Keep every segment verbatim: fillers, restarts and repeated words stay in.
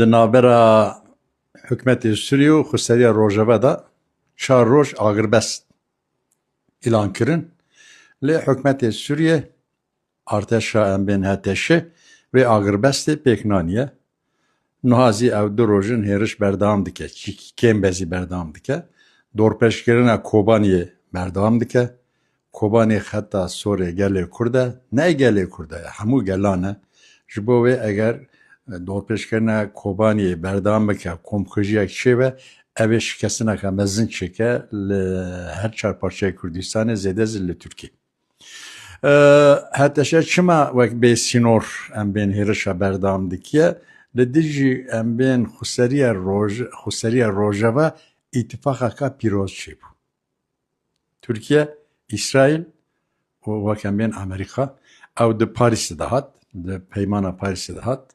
Di navbera hikûmetê Sûriyê û Xweseriya Rojava de çar roj agirbest îlan kirin. Lê hikûmetê Sûriyê, arteşa em bên H T Ş, vê agirbestê pêk naniye. Niha zî ew du roj in hêriş berdewam dike, çîkî kêm be zî berdewam dike. Dorpêçkirina Kobaniyê berdewam dike. Kobanê xeta sorê gelê Kurd e, ne gelê Kurd e, hemû gelan e. Ji bo wê eger, e, dorpêçkirina Kobaniyê berdewam bike, komkujiyek çêbe, ev ê şikestineke mezin çêke li her çar parçeyê Kurdistanê, zêde zî li Tirkiyê. E, H T Ş çima wek bê sînor em bên hêrişa berdewam dikiye? Li dijî em bên Xweseriya Roj-, Xweseriya Rojava îtifaqeka pîroz çêbû. Tirkiye, Îsraîl û wek em bên Amerîka, ew di Parîsê de hat, di peymana Parîsê de hat.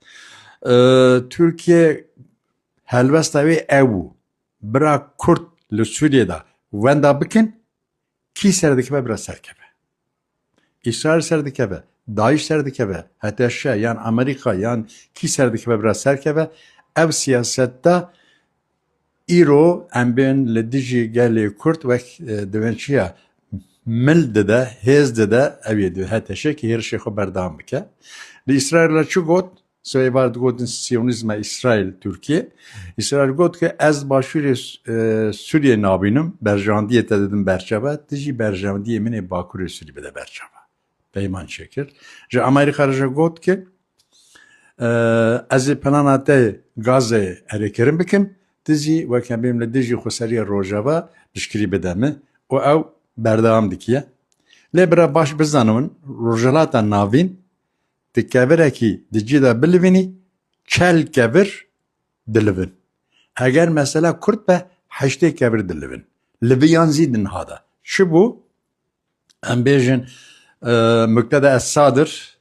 E, Tirkiye helwesta wê ew bû, bira Kurd li Sûriyê de wenda bikin, kî ser dikeve bira ser keve. Îsraîl ser dikeve, DAIŞ ser dikeve, H T Ş yan Amerîka yan kî ser dikeve bira ser keve. Ev siyaseta îro em bên li dijî gelê Kurd wek, e, diwên çi ya mil dide, hêz dide, ew ê di H T Ş kî hêrişê xwe berdewam bike. Li Îsraîl re çi got? Sibê var digotin Siyonîzma Îsraîl, Tirkiye. Îsraîl got ke ez Başûrê, e, Sûriyê nabînim, berjandiyê te didim berçava, tu jî berjandiyê min ê Bakurê Sûrî bide berçava. Peyman çêkir. Ji Amerîka re jî got ke, e, ez ê plana te Gazeyê erêkirin bikim, tu jî weke bêm li dijî Xweseriya Rojava piştgirî bide min û ew berdewam dikiye. Lê bira baş bizanin, Rojhilata Navîn, tu kevirekî di cî de bilivînî, çel kevir dilivin. Eger mesela Kurd be, heştê kevir dilivin. Li vî yan zî di niha de. Çi bû? Em bêjin, e, Muqteda Es-Sadir,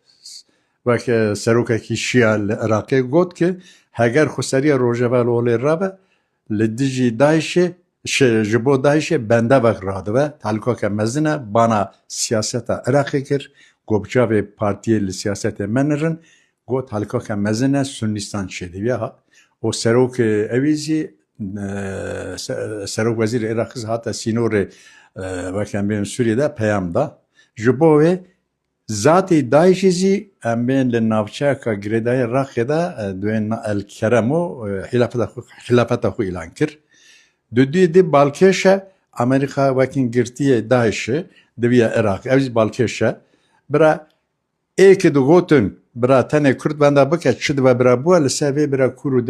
wek, e, serokekî Şîa li Iraqê got ki, heger Xweseriya Rojava li holê rabe, li dijî DAIŞê, şi-, ji bo DAIŞê bendevek radibe, tehlûkeke mezin e, bana siyaseta Iraqê kir, got bi çavê partiyê li siyasetê me nirin, got tehlûkeke mezin e, Sunnîstan çêdibiya ha. Û serokê ewî zî, e, se-, serok wezîrê Iraqê zî hate sînorê, e, wek em bêjin Sûriyê de peyam da. Ji bo wê zatê DAIŞê zî em bên li navçeyeka girêdayî Iraqê de, e, duên El Keremo, e, hilafeta xwe, hilafeta xwe îlan kir. Di duyê di balkêş e, Amerîka wekî girtiyê DAIŞê diviya Iraq. Ew zî balkêş e. Bira ê ki digotin, bira tenê Kurd benda bike, çi dibe bira bû, li ser vê bira kûr û